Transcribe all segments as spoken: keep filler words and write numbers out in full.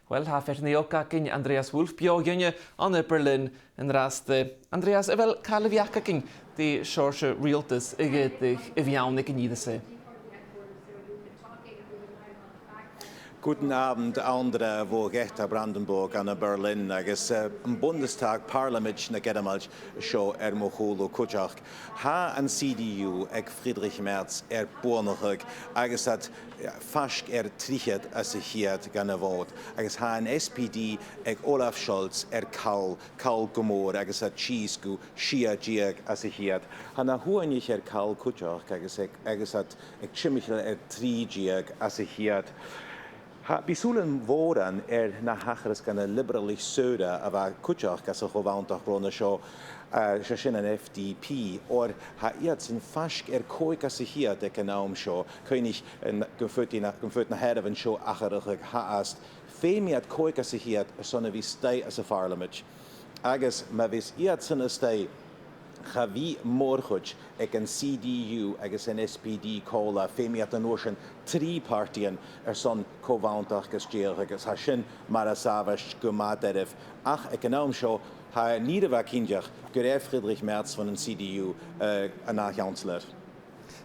Uill, tha fear-neo againn, Andreas Wolff, beò dhuinne ann am Berlin an-dràsta. Andreas, a bheil càil a bheachd againn dè seòrsa riaghaltas a dh'fhaodadh a bhith ann aig an ìre sa? Guten Abend, Andrea, bho Gheata Brandenburg ann am Berlin, agus, eh, am Bundestag, Pàrlamaid na Gearmailt, seo air mo chùlaibh cuideachd. Tha an C D U aig Friedrich Merz air buannachadh, agus iad, eh, faisg air trithead às a' cheud dhen a' bhòt, agus tha an S P D aig Olaf Scholz air call, call gu mòr, agus iad sìos gu sia deug às a' cheud. Tha na h-Uainich air call cuideachd, agus aig, agus iad aig timcheall air trì deug às a' cheud. Tha, bidh sùilean mhòr ann air na thachras dha na Libearalaich Shaora a bha cuideachd anns a' cho-bhanntachd ron a seo, eh, 's e sin an F D P, oir tha iadsan faisg air còig às a' cheud aig an àm seo. Cuimhnich, eh, gum faod na, gum faod na h-àireamhan seo atharrachadh fhathast. Feumaidh iad còig às a' cheud airson a bhith a-staigh anns a' Phàrlamaid. Agus ma bhios iadsan a-staigh, cha bhi mòr-chuid aig an C D U agus an S P D còmhla. Feumaidh iad an uair sin trì pàrtaidhean airson co-bhanntachd a stèidheachadh, agus tha sin mar as àbhaist gu math doirbh. Ach aig an àm seo, tha e an ìre mhath cinnteach gur e Friedrich Merz bhon an C D U, eh, an ath-Chancellor.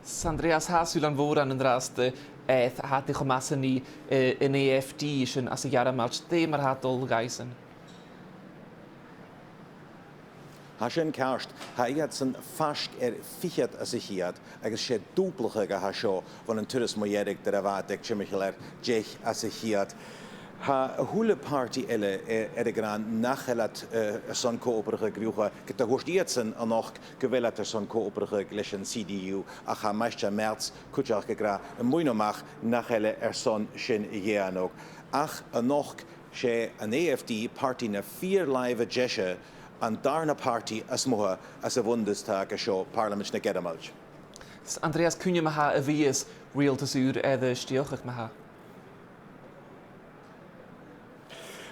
'S Andreas, tha sùilean mhòr ann an-dràsta, eh, tha iad cho math 's a nì, eh, an A F D sin anns a' Ghearmailt. Dè mar a tha dol dhaibhsan? Tha sin ceart. Tha iadsan faisg air fichead às a' cheud, agus 's e dùblachadh a tha seo bhon an turas mu dheireadh nuair a bha iad aig timcheall air deich às a' cheud. Tha a h-uile pàrtaidh eile, eh, air a ghràin nach eil iad, eh, airson co-obrachadh riutha, ged a thuirt iadsan a-nochd gu bheil iad airson co-obrachadh leis an C D U, ach tha Maighstir Merz cuideachd ag ràdh a-muigh no a-mach nach eil e airson sin a dhèanamh. Ach a-nochd, 's e an A F D, pàrtaidh na fìor làimhe deise, an dàrna pàrtaidh as motha anns a' Bhundestag a seo, Pàrlamaid na Gearmailt. 'S Andreas, cuine ma-thà a bhios riaghaltas ùr air a stèidheachadh ma-thà?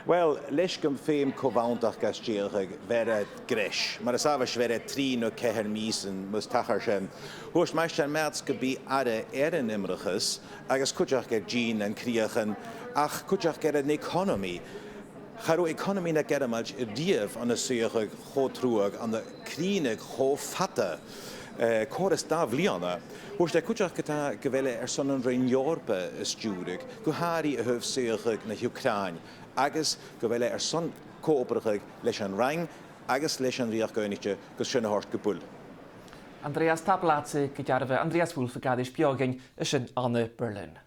Uill, leis gum feum co-bhanntachd a stèidheachadh, bheir e greis. Mar as àbhaist, bheir e trì no ceithir mìosan mus tachair sin. Thuirt Maighstir Merz gum bi aire air an imrachas, agus cuideachd air dìon nan crìochan, ach cuideachd air an economy. Cha robh economy na Gearmailt a-riamh ann an suidheachadh cho truagh, ann an crìonadh cho fada, eh, còrr is dà bhliadhna. Thuirt e cuideachd ge-tà gu bheil e airson an Roinn Eòrpa a stiùireadh, gu h-àraidh a thaobh suidheachadh na h-Ucràin, agus gu bheil e airson co-obrachadh leis an Fhraing agus leis an Rìoghachd Aonaichte gus sin a thoirt gu buil. Andreas, tapadh leatsa gu dearbh. Andreas Wolff a' càirdeas beò againn an sin ann am Berlin.